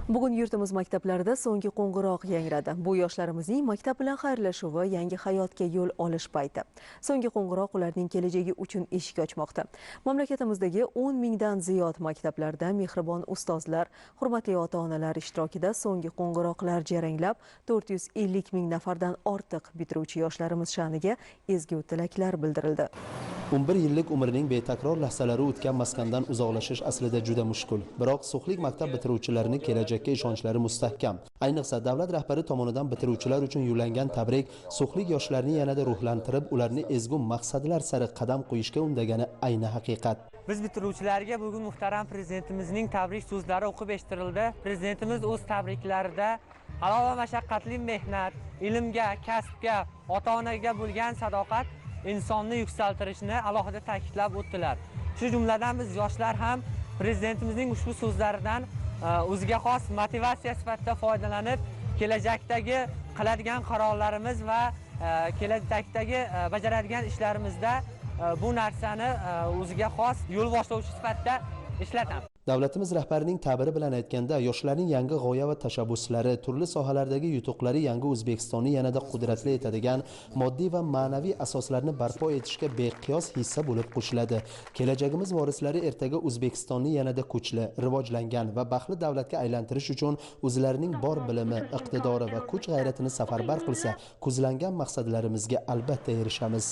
Bugun yurtimiz maktablarida so'nggi qo'ng'iroq yangradi. Bu yoshlarimizning maktab bilan xayrlashuvi, yangi hayotga yo'l olish payti. So'nggi qo'ng'iroq ularning kelajagi uchun eshik ochmoqda. Mamlakatimizdagi 10 mingdan ziyod maktablarda mehribon ustozlar, hurmatli ota-onalar ishtirokida so'nggi qo'ng'iroqlar jaranglab, 450 ming nafardan ortiq bitiruvchi yoshlarimiz sha'niga ezgu tilaklar bildirildi. 11 yillik umrining betakror lahzalari o'tgan maskandan uzoqlashish aslida juda mushkul. Biroq so'xlik maktab bitiruvchilarining kelajakka ishonchlari mustahkam. Ayniqsa davlat rahbari tomonidan bitiruvchilar uchun yo'llangan tabrik so'xlik yoshlarni yanada ruhlantirib, ularni ezgu maqsadlar sari qadam qo'yishga undagani ayni haqiqat. Biz bitiruvchilarga bugun muhtaram prezidentimizning tabrik so'zlari o'qib eshittirildi. Prezidentimiz o'z tabriklarida halol va mashaqqatli mehnat, ilmga, kasbga, ota-onaga bo'lgan sadoqat insonni yuksaltirishni alohida ta'kidlab o'tdilar. Shu jumladan biz yoshlar ham prezidentimizning ushbu so'zlaridan o'ziga xos motivatsiya sifatida foydalanib, kelajakdagi qiladigan qarorlarimiz va kelajakdagi bajaradigan ishlarimizda bu narsani o'ziga xos yo'l boshlovchi sifatida ishlatamiz. Davlatimiz rahbarining ta'biri bilan aytganda, yoshlarning yangi g'oya va tashabbuslari, turli sohalardagi yutuqlari yangi O'zbekistonni yanada qudratli etadigan moddiy va ma'naviy asoslarni barpo etishga beqiyos hissa bo'lib qo'shiladi. Kelajagimiz vorislari ertaga O'zbekistonni yanada kuchli, rivojlangan va baxtli davlatga aylantirish uchun o'zlarining bor bilimi, iqtidori va kuch-g'ayratini safarbar qilsa, ko'zlangan maqsadlarimizga albatta erishamiz.